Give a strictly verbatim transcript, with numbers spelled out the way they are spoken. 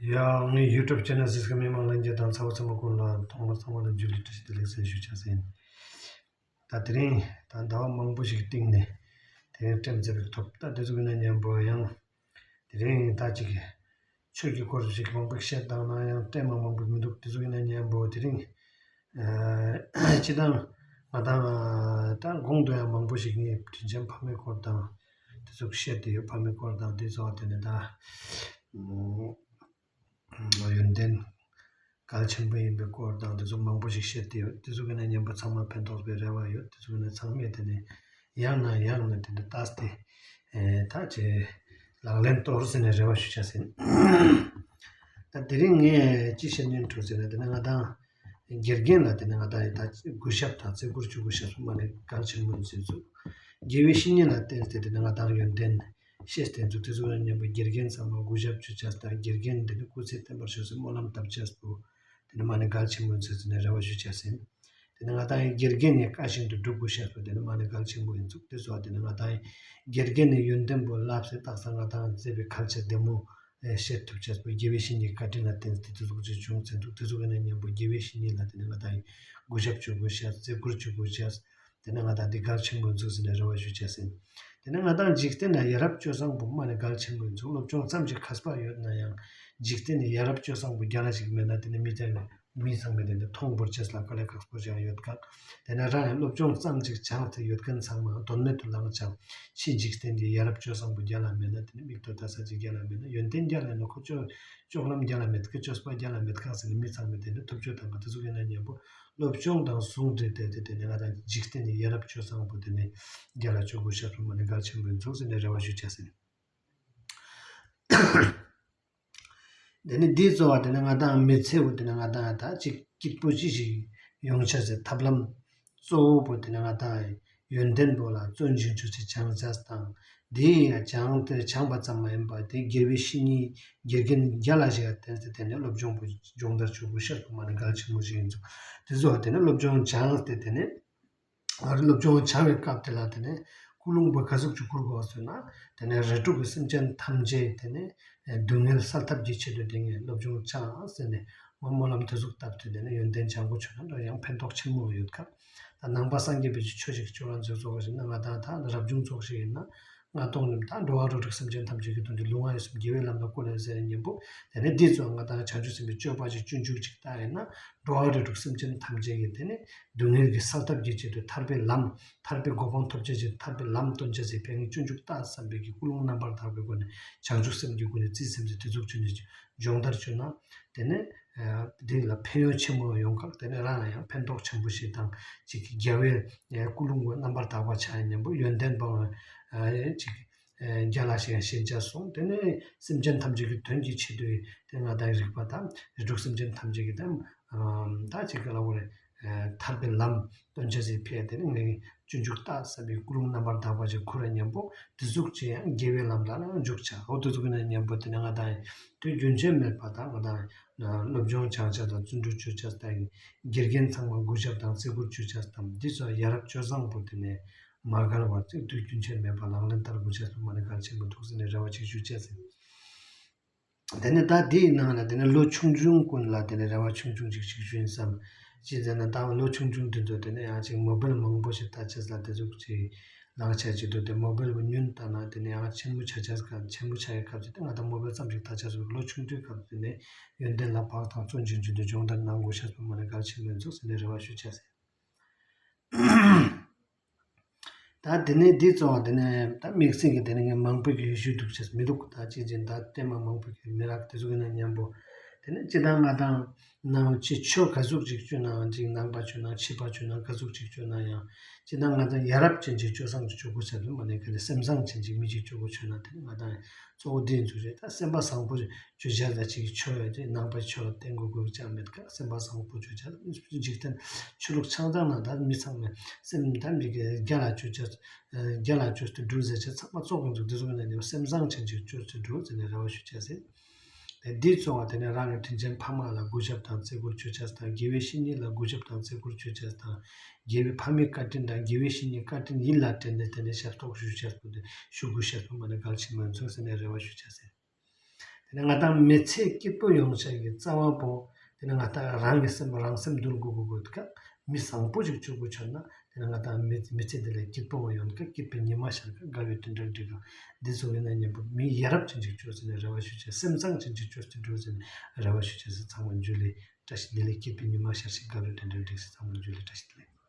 ཡང་ངའི་ཡུ་ཊུབ་ཆེ་ནལ་གཟིགས་མཁན་མི་མང་ལྷན་རྒྱས་དང་ཚ་བོ་ཚ་མོ་ཀུན་ལ་ཐོག་མར་ཚང་མ་ལ་འཇུ་ལེ་བཀྲ་ཤིས་བདེ་ལེགས་ཟེར་ཞུ་ཆ་ཟིན། ད་དེ་རིང་ད་ཟླ་བ་མང་པོ་ཞིག་སྟིང་ནེ་དེ་རིང་ཊེམ་ཙེ་པིག་ཐོབ། ད་དེ་ཟུག་ཡིན་ན་མཉམ་པོ་ཡང་དེ་རིང་ད་ཅིག་ཆོས་ཀྱི་སྐོར་ཞིག་མང་པོ་བཤད་དང་ན་ཡང་ཊེམ་མ་མང་པོ་མི་འདུག། དེ་ཟུག་ཡིན་ན་མཉམ་པོ་དེ་རིང་ཨ་སྤྱིར་བཏང་ང་དང་ད་གོང་དུ་ཡང་མང་པོ་ཞིག་ངས་དྲིན་ཅན་ཕ་མའི་སྐོར་དང་དེ་ཟུག་བཤད་དེ་ཡོད། ཕ་མའི་སྐོར་དང་དེ་ཚོ་དེ་ནི་ད་ཡོན་ཏན་གལ་ཆེན་པོ་ཡིན་པའི་སྐོར་དང་དེ་ཚོ་མང་པོ་ཞིག་བཤད་དེ་ཡོད། དེ་ཚོ་གི་ནས་མཉམ་པོ་ཚང་མ་ཕན་ཐོགས་པའི་རེ་བ་ཡོད། དེ་ཚོ་གི་ནས་ཚང་མས་དེ་ནས་ཡང་ན་ཡང་ན་དེ་འདྲ་ལྟས་ཏེ་ཨེ་ད་ཅེ་ལག་ལེན་གཏོར་ཟེར་ནས་རེ་བ་ཞུ་ཆ་ཟིན། ད་དེ་རིང་ངས་ཅི་བཤད་སྙིང་འདོད་ཟེར་ན་དེ་ནས་ང་དང་དགེ་རྒན་ལ་དེ་ནས་ང་དང་ད་གུས་ཞབས་དང་བརྩི་བཀུར་ཅོ་གུས་ཞབས་སུ་མ་ནས་གལ་ཆེན་པོ་ཡིན་ཟེར་ཚུལ། དགེ་བའི་བཤེས་གཉེན་ལ་བརྟེན་ཏེ་དེ་ནས་ང་དང་ཡོན་ཏན་ཤེས་ཏེ་འཛུགས་དེ་ཚོ་ཡང་མཉམ་པོ་དགེ་རྒན་ཚང་མ་གུས་ཞབས་ཅོ་ཆ་དང་དགེ་རྒན་དེ་ནི་སྐུ་ཚེ་བརྟན་པར་ཤོག་ཟེར་སྨོན་ལམ་བཏབ་ཆ་པོ་དེ་ནི་མ་ནི་གལ་ཆེན་པོ་ཡིན་ཚུལ་ཟེར་ནས་རེ་བ་ཞུ་ཆ་ཟིན། དེ་ནི་ང་དང་ཡི་དགེ་རྒན་ནི་བཀའ་བཞིན་དུ་སྒྲུབ་དགོས་ཤེས་པོ་དེ་ནི་མ་ནི་གལ་ཆེན་པོ་ཡིན་ཚུལ། དེ་ཚོ་དེ་ནི་ང་དང་ཡི་དགེ་རྒན་ནི་ཡོན་ཏན་པོ་བསླབས་སེ་བཏགས་ས་ང་དང་མཛད་པའི་ཁ་ལ་ཆ་བདེ་མོ་ཨེ་བཤད་ཐུབ་ཆ་པོ་དགེ་བའི་བཤེས་གཉེན་བཀའ་དྲིན་ལ་བརྟེན་ཏེ་དེ་ཚོ་ཅི་བྱུང་ཚེ་འདུག། དེ་ཚོ་གི་ནི་མཉམ་པོ་དགེ་བའི་བཤེས་གཉེན་ལ་དེ་ནི་ང་དང་ཡི་གུས་ཞབས་ཅོ་དགོས་ཤེས་བརྩི་བཀུར་ཅོ་དགོས་ཤེས། དེ་ནས་ང་དང་འདི་གལ་ཆེན་པོ་འདུག་ཟེར་ནས་རེ་བ་ཞུ་ཆ་ཟིན། དེ་ནས་ང་དང་འཇིག་རྟེན་ན་ཡ་རབས་སྤྱོད་བཟང་པོ་མ་ནི་གལ་ཆེན་པོ་ཡིན་ཚུལ། སློབ་སྦྱོང་ཙམ་ཞིག་མཁས་པ་ཡོད་ན་ཡང་འཇིག་རྟེན་ནི་ཡ་རབས་སྤྱོད་བཟང་པོ་རྒྱལ་ལ་ཞིག་མེད་ན་དེ་ནི་མི་ཚང་མས་མི་ཚང་མས་དེ་ནི་མཐོང་བོར་ཆེས་ལ་དཀའ་ལས་ཁག་པོ་ཞིག་ཡོད་ཀག། དེ་ནས་རང་ཡང་སློབ་སྦྱོང་ཙམ་ཞིག་སྦྱངས་ཏེ་ཡོད་མཁན་ཚང་མ་དོན་མེད་དུ་ལངས་ཀྱང་ཕྱི་འཇིག་རྟེན་གྱི་ཡ་རབས་སྤྱོད་བཟང་པོ་རྒྱལ་ལ་མེད་ན་དེ་ནི་མིག་ཏོ་ལྟ་ས་ཅིག་རྒྱལ་ལ་མེད་ན་ཡོན་ཏན་རྒྱལ་ལ་མེད་ཁོ་ཅོ་སྤྱོད་ལམ་རྒྱལ་ལ་མེད་ཀག། སྤྱོད་པ་རྒྱལ་ལ་མེད་ཀག་ཟེར་ནས་མི་ཚང་མས་དེ་ནི་ཐུབ་ཆོས་དང་ག་དེ་ཚོ་གི་ནང་མཉམ་པོ་སློབ་སྦྱོང་དང་ཟུང་འབྲེལ་ཏེ་དེ་དེ་ནི་ང་དང་འཇིག་རྟེན་ནི་ཡ་རབས་སྤྱོད་བཟང་པོ་དེ་ནི་རྒྱལ་ལ་ཅོ་དགོས་ཤེས་པོ་མ་ནི་གལ་ཆེན་པོ་ཡིན་ཚུལ་ཟེར་ནས་རེ་བ་ཞུ་ཆ་ཟིན། དེ་ནི་འདི་གཙོ་བོ་དེ་ནི་ང་དང་མི་ཚེ་བོ་དེ་ནི་ང་དང་ད་ཅིག་སྐྱིད་པོ་ཅི་ཞིག་ཡོང་ཆ་ཟེར་ཐབས་ལམ་གཙོ་བོ་བོ་དེ་ནི་ང་དང་ཡོན་ཏན་པོ་ལ་བརྩོན་ཞིང་བཅོས་ཏེ་སྦྱང་ཆ་དང་། དེ་ཡང་སྦྱང་སྟེ་སྦྱངས་པ་ཙམ་མ་ཡིན་པར་དེ་དགེ་བའི་བཤེས་གཉེན་དགེ་རྒན་རྒྱལ་ལ་ཞིག་ལ་བརྟེན་ཏེ་དེ་ནས་སློབ་སྦྱོང་པོ་སྦྱོང་བརྡར་བཅུག་དགོས་ཤེས་པོ་མ་ནི་གལ་ཆེན་པོ་ཞིག་ཡིན་ཚུལ། དེ་ཚོ་དེ་ནས་སློབ་སྦྱོང་སྦྱངས་ཏེ་དེ་ནས་ང་རང་སློབ་སྦྱོང་བྱ་བའི་སྐབས་དེ་ལ་དེ་ནས་ཀུན་སློང་པོ་ག་ཟུག་ཅིག་ཁུར་དགོས་ཟེར་ན་དེ་ནས་རིགས་དྲུག་གི་སེམས་ཅན་ཐམས་ཅད་དེ་ནས་སྡུག་བསྔལ་སེལ་ཐབས་ཀྱི་ཆེད་དུ་དེ་ངས་སློབ་སྦྱོང་བྱ་ཟེར་ནས་སྨོན་ལམ་དེ་ཟུག་བཏབ་སྟེ་དེ་ནས་ཡོན་ཏན་སྦྱང་དགོས་བྱུང་ན་ཡང་ཕན་ཐོགས་ཆེན་མོ་ཡོད་ཀག། ད་ནང་པ་སངས་རྒྱས་པའི་ཆོས་ཤིག་ཅོ་རང་ཚོ་ཚོགས་ཤིག་ན་ང་དང་ད་རབ་བྱུང་ཚོགས་ཤིག་ཡིན་ན་ང་ཏོང་ནི་ད་འགྲོ་བ་རིགས་དྲུག་སེམས་ཅན་ཐམས་ཅད་ཀྱི་དོན་དུ་ལུས་ངག་ཡིད་གསུམ་དགེ་བའི་ལམ་ལ་བཀོལ་ལེ་ཟེར་ཉན་པོ། དེ་ནས་འདི་ཚོ་ང་དང་བྱང་ཆུབ་སེམས་དཔའི་སྤྱོད་པ་ཅིག་སྤྱོད་འཇུག་ཅིག་ལྟ་ཡིན་ན་འགྲོ་བ་རིགས་དྲུག་སེམས་ཅན་ཐམས་ཅད་ཀྱི་དེ་ནས་སྡུག་བསྔལ་གྱི་སེལ་ཐབས་ཀྱི་ཆེད་དུ་ཐར་པའི་ལམ་ཐར་པའི་གོ་འཕང་ཐོབ་བྱ་ཅིག་ཐར་པའི་ལམ་སྟོན་བྱ་ཟེར་ཕན་ཡོན་སྤྱོད་འཇུག་ལྟ་བསམ་པའི་གི་ཀུན་སློང་རྣམ་པར་དག་པའི་སྒོ་ནས་བྱང་ཆུབ་སེམས་ཀྱི་སྒོ་ནས་རྩིས་སེམས་ཟེར་དེ་ཚོ་ཅི་ནས་སྦྱོང་བརྡར་བཅོས་ན་དེ་ནས་ཨ་དེ་ལ་ཕན་ཡོན་ཆེན་མོ་ཡོང་ཁག། དེ་ནས་རང་ལ་ཡང་ཕན་ཐོགས་ཆེན་པོ་ཞིག་དང་ཅིག་གི་རྒྱལ་བའི་ཀུན་སློང་གི་རྣམ་པར་དག་པ་ཆགས་ཡིན་ཉན་པོ་ཡོན་ཏན་པོ་ཨ་ཅིག་རྒྱལ་ལ་ཞིག་ཡང་ཤེས་བྱ་སོང་། དེ་ནས་སེམས་ཅན་ཐམས་ཅད་ཀྱི་དོན་གྱི་ཆེད་དུ་དེ་ང་དང་རིག་པ་དང་རིགས་དྲུག་སེམས་ཅན་ཐམས་ཅད་ཀྱི་དང་ད་ཅིག་གི་ལ་འོ་རེ་ཐར་པའི་ལམ་སྟོན་བྱ་ཟེར་ཕན་དེ་ནས་ངས་སྤྱོད་འཇུག་ལྟ་བསམ་པའི་ཀུན་སློང་རྣམ་པར་དག་པ་ཅིག་ཁུར་ཉན་པོ་དེ་ཟུག་ཅིག་ཡང་དགེ་བའི་ལམ་ལ་ཡང་འཇུག་བྱ། འོ་དེ་ཟུག་ན་ཉན་པོ་དེ་ནས་ང་དང་དུས་རྒྱུན་ཆད་མེད་པ་དང་ང་དང་སློབ་སྦྱོང་སྦྱང་བྱ་དང་བརྩོན་འགྲུས་བཅོ་བྱ་དང་དགེ་རྒན་ཚང་མ་གུས་ཞབས་དང་བརྩི་བཀུར་བཅོ་བྱ་དང་འདི་ཚོ་ཡ་རབས་སྤྱོད་བཟང་པོ་དེ་ནས་མ་འགལ་བར་ཚིག་དུས་རྒྱུན་ཆད་མེད་པ་ལག་ལེན་བསྟར་དགོས་ཤེས་པོ་མ་ནི་གལ་ཆེན་པོ་འདུག་ཟེར་ནས་རེ་བ་ཅིག་ཞུ་ཆ་ཟིན། དེ་ནས་ད་དེའི་ནང་ལ་དེ་ནས་ལོ་ཆུང་ཆུང་ཀུན་ལ་དེ་ནས་རེ་བ་ཆུང་ཆུང་ཅིག་ཅིག་ཞུ་ཡིན་བསམ། ཅི་ཟེར་ན་ད་ལོ་ཆུང་ཆུང་དེ་ཚོ་དེ་ནས་ཡང་ཅིག་མོ་བེལ་མང་པོ་ཞིག་ལྟ་ཆེས་ལ་དེ་ཟུག་ཅིག་ལང་ཆ་ཅིག་འདུག། དེ་མོ་བེལ་བོ་ཉུན་ལྟ་ན་དེ་ནས་ཡང་ཆེན་མོ་ཆ་ཆེས་སྐབས་ཆེན་མོ་ཆ་ཡི་སྐབས་ཅིག་དེ་ང་ད་མོ་བེལ་ཙམ་ཞིག་ལྟ་ཆེས་ལོ་ཆུང་ཆུང་སྐབས་དེ་ནས་ཡོན་ཏན་ལ་བག་དང་བརྩོན་ཅིག་ཅིག་འདུག་སྦྱོང་བརྡར་གནང་དགོས་ཤེས་པོ་མ་ནི་གལ་ཆེན་པོ་ཡིན་ཚུལ་ཟེར་ནས་རེ་བ་ཞུ་ཆ་ཟིན། ད་དེ་ནས་འདི་གཙོ་བོ་དེ་ནས་ད་དམིགས་བསལ་གྱི་དེ་ནས་ངས་མང་པོ་གི་ཡོད་ཞུ་འདུག་ཅེས་མི་འདུག། ད་ཅི་ཅི་ད་ལྟད་མ་མང་པོ་གི་མི་རག་དེ་ཚོ་གི་ནང་མཉམ་པོ་དེ་ནས་ཅི་ད་ང་དང་ནང་ཅི་ཆོས་ག་ཟུག་ཅིག་བཅོས་ནའང་ཅིག་ནང་པ་བཅོས་ན་ཕྱི་པ་བཅོས་ན་ག་ཟུག་ཅིག་བཅོས་ན་ཡང་ཅི་ད་ང་དང་ཡ་རབས་ཅན་ཅིག་སྤྱོད་བཟང་ཅིག་བཅོ་དགོས་ཟེར་ལ་མ་ནས་ག་ནས་སེམས་བཟང་ཅན་ཅིག་མི་ཅིག་བཅོ་དགོས་བཅོས་ན་དེ་ནས་ང་དང་གཙོ་བོ་འདི་ཡིན་ཚུལ་རེད། ད་སེམས་པ་བཟང་པོ་བཅོ་བྱ་ལ་ཅིག་ཆོས་ཡོད་དེ་ནང་པའི་ཆོས་ལ་བརྟེན་དགོས་དགོས་ཅང་མེད་ཀ། སེམས་པ་བཟང་པོ་བཅོ་བྱ་འཇིག་རྟེན་ཆོས་ལུགས་ཆང་ཚང་ན་ད་མི་ཚང་མས་སེམས་ད་མི་གི་རྒྱལ་ལ་བཅོ་བྱ་རྒྱལ་ལ་བཅོས་ཏེ་འགྲུལ་ཟེར་བྱ་ཚང་མ་ཙོགས་ཀྱི་འདུག། དེ་ཚོ་ནས་ནི་སེམས་བཟང་ཅན་ཅིག་བཅོས་ཏེ་འགྲུལ་ཟེར་ནས་རེ་བ་ཞུ་བྱ་ཟེར། དེ་འདི་ཚོ་བ་དེ་ནས་རང་གི་དྲིན་ཅན་ཕ་མ་ལ་གུས་ཞབས་དང་བརྩི་བཀུར་བཅོ་བྱ་དང་དགེ་བའི་བཤེས་གཉེན་ལ་གུས་ཞབས་དང་བརྩི་བཀུར་བཅོ་བྱ་དང་དགེ་བའི་ཕ་མའི་བཀའ་དྲིན་དང་དགེ་བའི་བཤེས་གཉེན་བཀའ་དྲིན་ཡིད་ལ་དྲན་ནས་དེ་ནས་ཞབས་ཏོག་ཞུ་བྱ་དགོས་ཏེ་ཞུ་དགོས་ཤེས་པོ་མ་ནི་གལ་ཆེན་མོ་ཡིན་ཚུལ་ཟེར་ནས་རེ་བ་ཞུ་བྱ་ཟེར། ཏེ་ནེ་ང་དང་མི་ཚེ་སྐྱིད་པོ་ཡོང་ཆ་གི་རྩ་བ་པོ་ཏེ་ནེ་ང་དང་རང་གི་སེམས་རང་སེམས་འདུལ་དགོས་དགོས་དགོས་ཀ་མི་བཟང་པོ་ཞིག་ཆོ་དགོས་ཆ་ན་ཏེ་ནེ་ང་དང་མི་མི་ཚེ་འདི་ལ་སྐྱིད་པོ་མ་ཡོང་ཀ་སྐྱིད་པའི་ཉི་མ་ཤར་ཀ་དགའ་བའི་དོན་དག་འགྲིག་ག་འདི་ཚོ་ཡིན་ན་མཉམ་པོ་མི་ཡ་རབས་ཅན་ཞིག་ཆོས་ཟེར་ནས་རེ་བ་ཞུ་ཆེ། སེམས་བཟང་ཅན་ཞིག་ཆོས་ཟེར་འགྲོ་ཟེར་ནས་རེ་བ་ཞུ་ཆེ་ཟེར། ཚང་མ་འཇུ་ལེ་བཀྲ་ཤིས་བདེ་ལེགས། སྐྱིད་པའི་ཉི་མ་ཤར་ཞིག་དགའ་བའི་དོན་དག་འགྲིག་ཟེར། ཚང་མ་འཇུ་ལེ་བཀྲ་ཤིས་བདེ་ལེགས།